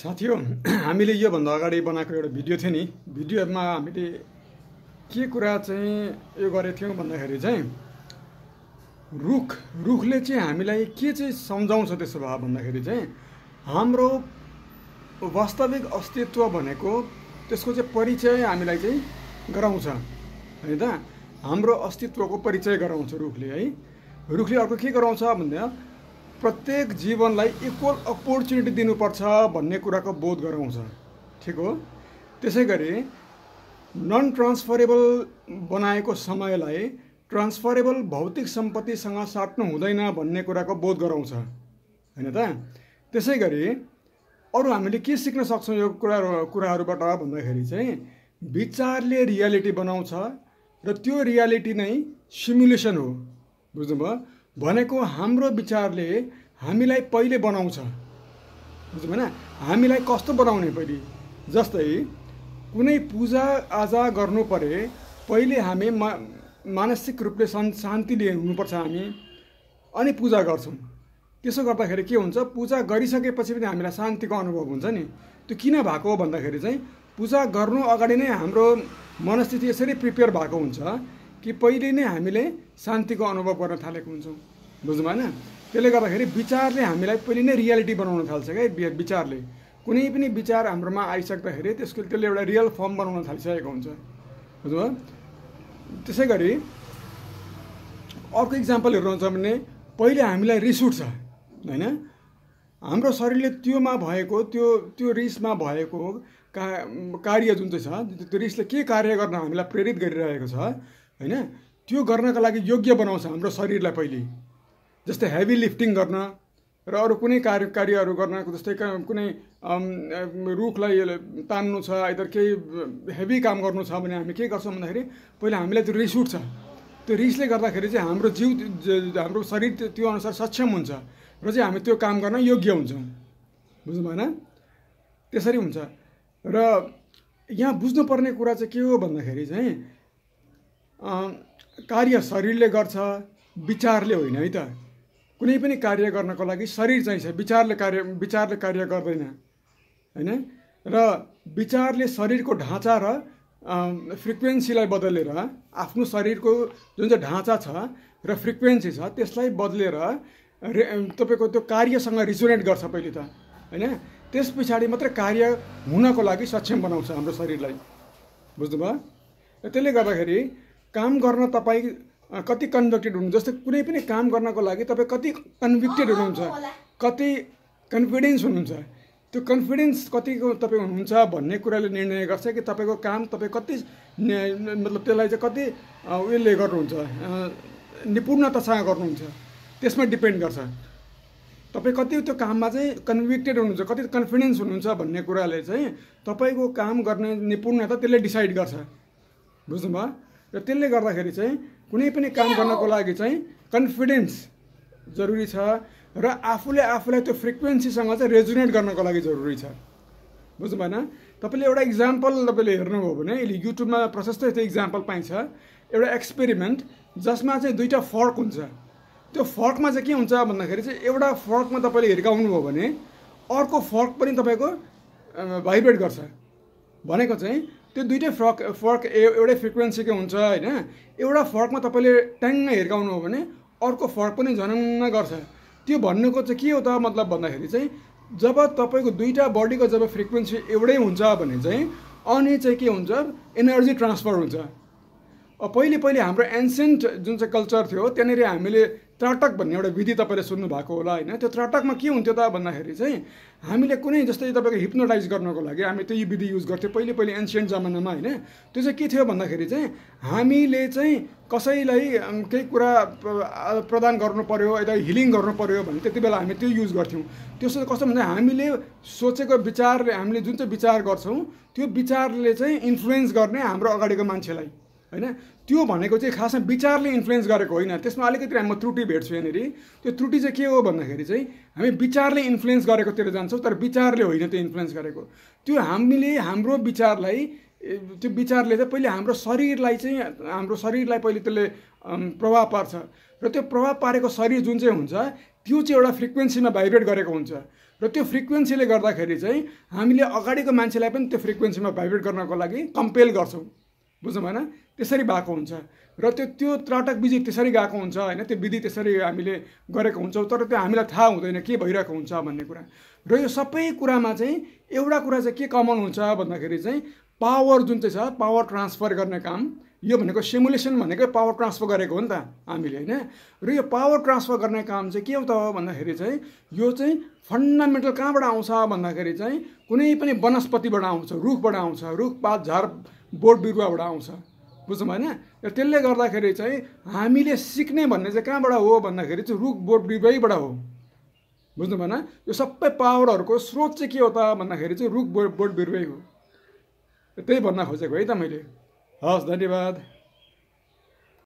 साथीहरु हामीले यो भन्दा अगाडि बनाएको एउटा भिडियो थियो नि। भिडियोमा हामीले के कुरा चाहिँ यो गरेको थियौं भन्दाखेरि चाहिँ रुखले चाहिँ हामीलाई के चाहिँ सम्झाउँछ त्यसो भए भन्दाखेरि चाहिँ हाम्रो वास्तविक अस्तित्व भनेको त्यसको चाहिँ परिचय हामीलाई चाहिँ गराउँछ हैन त। हाम्रो अस्तित्वको परिचय गराउँछ रुखले है। रुखले अर्को के गराउँछ भन्दा प्रत्येक जीवनलाई इक्वल अपर्च्युनिटी दिनुपर्छ भन्ने कुराको बोध गराउँछ। ठीक हो। त्यसैगरी नन ट्रान्सफरेबल बनाएको समयलाई ट्रान्सफरेबल भौतिक सम्पत्तिसँग साट्नु हुँदैन भन्ने कुराको बोध गराउँछ हैन त। त्यसैगरी अरु हामीले के सिक्न सक्छौं यो कुराहरुबाट भन्दाखेरि चाहिँ विचारले रियालिटी बनाउँछ र त्यो रियालिटी नै सिमुलेसन हो। बुझ्नुभयो भनेको हाम्रो विचारले हामीलाई पहिले बनाउँछ। बुझ्नुभयो हैन। हामीलाई कस्तो बनाउने पहिले जस्तै कुनै पूजा आजा गर्नु परे पहिले हामी मानसिक रूपले शान्ति लिए हुनुपर्छ हामी अनि पूजा गर्छौं। त्यसो गर्दाखेरि के हुन्छ पूजा गरिसकेपछि पनि हामीलाई शान्तिको अनुभव हुन्छ नि। त्यो किन भएको हो भन्दाखेरि चाहिँ पूजा गर्नु अगाडि नै हाम्रो मनस्थिति यसरी प्रिपेयर भएको हुन्छ कि पहिले नै हामीले शान्तिको अनुभव गर्न थालेको हुन्छौं। बुझ्नु भएन। त्यसले गर्दाखेरि विचारले हामीलाई पहिले नै रियालिटी बनाउन थाल्छ के। विचारले कुनै पनि विचार हाम्रोमा आइसक्दाखेरि त्यसले एउटा रियल फर्म बनाउन थालिसकेको हुन्छ। बुझ्नुभयो। त्यसैगरी अर्को इक्जाम्पल हेर्नुहुन्छ भने पहिले हामीलाई रिस उठ्छ हैन। हाम्रो शरीरले त्योमा भएको त्यो रिसमा भएको कार्य जुन चाहिँ छ त्यो रिसले के कार्य गर्न हामीलाई प्रेरित गरिरहेको छ हैन त्यो गर्नका लागि योग्य बनाउँछ हाम्रो शरीरलाई पहिले। जस्तै हेभी लिफ्टिङ गर्न र अरु कुनै कार्यहरू गर्न जस्तै कुनै रुखलाई तान्नु छ आइदर केही हेभी काम गर्नु छ भने हामी के गर्छौं भन्दाखेरि पहिला हामीलाई त्यो रिस उठ्छ। त्यो रिसले गर्दाखेरि चाहिँ हाम्रो शरीर त्यो अनुसार सक्षम हुन्छ र चाहिँ हामी त्यो काम गर्न योग्य हुन्छौं। बुझ्नु भएन। त्यसरी हुन्छ। र यहाँ बुझ्नुपर्ने कुरा चाहिँ के हो भन्दाखेरि चाहिँ कार्य शरीरले गर्छ विचारले होइन है त। कुनै पनि कार्य गर्नको लागि शरीर चाहिन्छ विचारले कार्य गर्दैन हैन। र विचारले शरीरको ढाँचा र फ्रिक्वेन्सीलाई बदलेर आफ्नो शरीरको जुन चाहिँ ढाँचा छ र फ्रिक्वेन्सी छ त्यसलाई बदलेर तपाईको त्यो कार्यसँग रिजोनेट गर्छ पहिले त हैन। त्यसपछि मात्र कार्य हुनको लागि सक्षम बनाउँछ हाम्रो शरीरलाई। बुझ्नुभयो। त्यसले गर्दाखेरि काम गर्न तपाई कति कन्भिक्टेड हुनुहुन्छ। जस्तै कुनै पनि काम गर्नको लागि तपाई कति कन्भिक्टेड हुनुहुन्छ कति कन्फिडेन्स हुनुहुन्छ। त्यो कन्फिडेन्स कतिको तपाई हुनुहुन्छ भन्ने कुराले निर्णय गर्छ कि तपाईको काम तपाई कति मतलब त्यसलाई चाहिँ कति उले गर्नुहुन्छ निपुणतासँग गर्नुहुन्छ त्यसमा डिपेन्ड गर्छ। तपाई कति त्यो काममा चाहिँ कन्भिक्टेड हुनुहुन्छ कति कन्फिडेन्स हुनुहुन्छ भन्ने कुराले चाहिँ तपाईको काम गर्ने निपुणता त्यसले डिसाइड गर्छ। बुझ्नुभयो। र त्यसले गर्दाखेरि चाहिँ कुनै पनि काम गर्नको लागि चाहिँ कन्फिडेन्स जरुरी छ र आफूलाई त्यो फ्रिक्वेन्सीसँग चाहिँ रेजोनेट गर्नको लागि जरुरी छ। बुझ्नु भएन। तपाईले एउटा इक्जाम्पल तपाईले हेर्नुभयो भने युट्युबमा प्रशस्त त्यो इक्जाम्पल पाइन्छ। एउटा एक्सपेरिमेन्ट जसमा चाहिँ दुईटा फर्क हुन्छ। त्यो फर्कमा चाहिँ के हुन्छ भन्दाखेरि चाहिँ एउटा फर्कमा तपाईले हिर्काउनु भयो भने अर्को फर्क पनि तपाईको भाइब्रेट गर्छ। भनेको चाहिँ त्यो दुईटै फर्क एउटै फ्रिक्वेन्सीको हुन्छ हैन। एउटा फर्कमा तपाईले ट्याङ्ग हिर्काउनु हो भने अर्को फर्क पनि झनङ्ग गर्छ। त्यो भन्नुको चाहिँ के हो त मतलब भन्दाखेरि चाहिँ जब तपाईको दुईटा बडीको जब फ्रिक्वेन्सी एउटै हुन्छ भने चाहिँ अनि चाहिँ के हुन्छ एनर्जी ट्रान्सफर हुन्छ। पहिले हाम्रो एन्सेन्ट जुन चाहिँ कल्चर थियो त्यनेरि हामीले त्राटक भन्ने एउटा विधि तपाईले सुन्नु भएको होला हैन। त्यो त्राटकमा के हुन्थ्यो त भन्दाखेरि चाहिँ हामीले कुनै जस्तै तपाईको हिप्नोटाइज गर्नको लागि हामी त्यो विधि युज गर्थ्यौं पहिले एन्सियन्ट जमानामा हैन। त्यो चाहिँ के थियो भन्दाखेरि चाहिँ हामीले चाहिँ कसैलाई केही कुरा प्रदान गर्नु पर्यो अथवा हिलिङ गर्नु पर्यो भने त्यतिबेला हामी त्यो युज गर्थ्यौं। त्यसो कस्तो भन्दा हामीले सोचेको विचारले हामीले जुन चाहिँ विचार गर्छौं त्यो विचारले चाहिँ इन्फ्लुएन्स गर्ने हाम्रो अगाडिको मान्छेलाई हैन। त्यो भनेको चाहिँ खासमा विचारले इन्फ्लुएन्स गरेको होइन। त्यसमा अलिकति म त्रुटि भेट्छु यहाँनेरि। त्यो त्रुटि चाहिँ के हो भन्दाखेरि चाहिँ हामी विचारले इन्फ्लुएन्स गरेकोतिर जान्छौं तर विचारले होइन त्यो इन्फ्लुएन्स गरेको। त्यो हामीले हाम्रो विचारलाई त्यो विचारले चाहिँ पहिले हाम्रो शरीरलाई पहिले त्यसले प्रभाव पार्छ र त्यो प्रभाव पारेको शरीर जुन चाहिँ हुन्छ त्यो चाहिँ एउटा फ्रिक्वेन्सीमा भाइब्रेट गरेको हुन्छ र त्यो फ्रिक्वेन्सीले गर्दाखेरि चाहिँ हामीले अगाडिको मान्छेलाई पनि त्यो फ्रिक्वेन्सीमा भाइब्रेट गर्नको लागि कम्पेल गर्छौँ, बुझ्नु भएन? त्यसरी भएको हुन्छ र त्यो त्राटक विधि त्यसरी गएको हुन्छ होइन, त्यो विधि त्यसरी हामीले गरेको हुन्छौँ, तर त्यो हामीलाई थाहा हुँदैन के भइरहेको हुन्छ भन्ने कुरा। र यो सबै कुरामा चाहिँ एउटा कुरा चाहिँ के कमन हुन्छ भन्दाखेरि चाहिँ पावर जुन चाहिँ छ, पावर ट्रान्सफर गर्ने काम, यो भनेको सिमुलेसन भनेकै पावर ट्रान्सफर गरेको हो नि त हामीले होइन। र यो पावर ट्रान्सफर गर्ने काम चाहिँ के हो त भन्दाखेरि चाहिँ यो चाहिँ फन्डामेन्टल कहाँबाट आउँछ भन्दाखेरि चाहिँ कुनै पनि वनस्पतिबाट आउँछ, रुखबाट आउँछ, रुखपात झार बोट बिरुवाबाट आउँछ, बुझ्नु भएन? र त्यसले गर्दाखेरि चाहिँ हामीले सिक्ने भन्ने चाहिँ कहाँबाट हो भन्दाखेरि चाहिँ रुख बोट बिरुवैबाट हो, बुझ्नु भएन? यो सबै पावरहरूको स्रोत चाहिँ के हो त भन्दाखेरि चाहिँ रुख बोट बिरुवै हो। त्यही भन्न खोजेको है त मैले। हस्, धन्यवाद।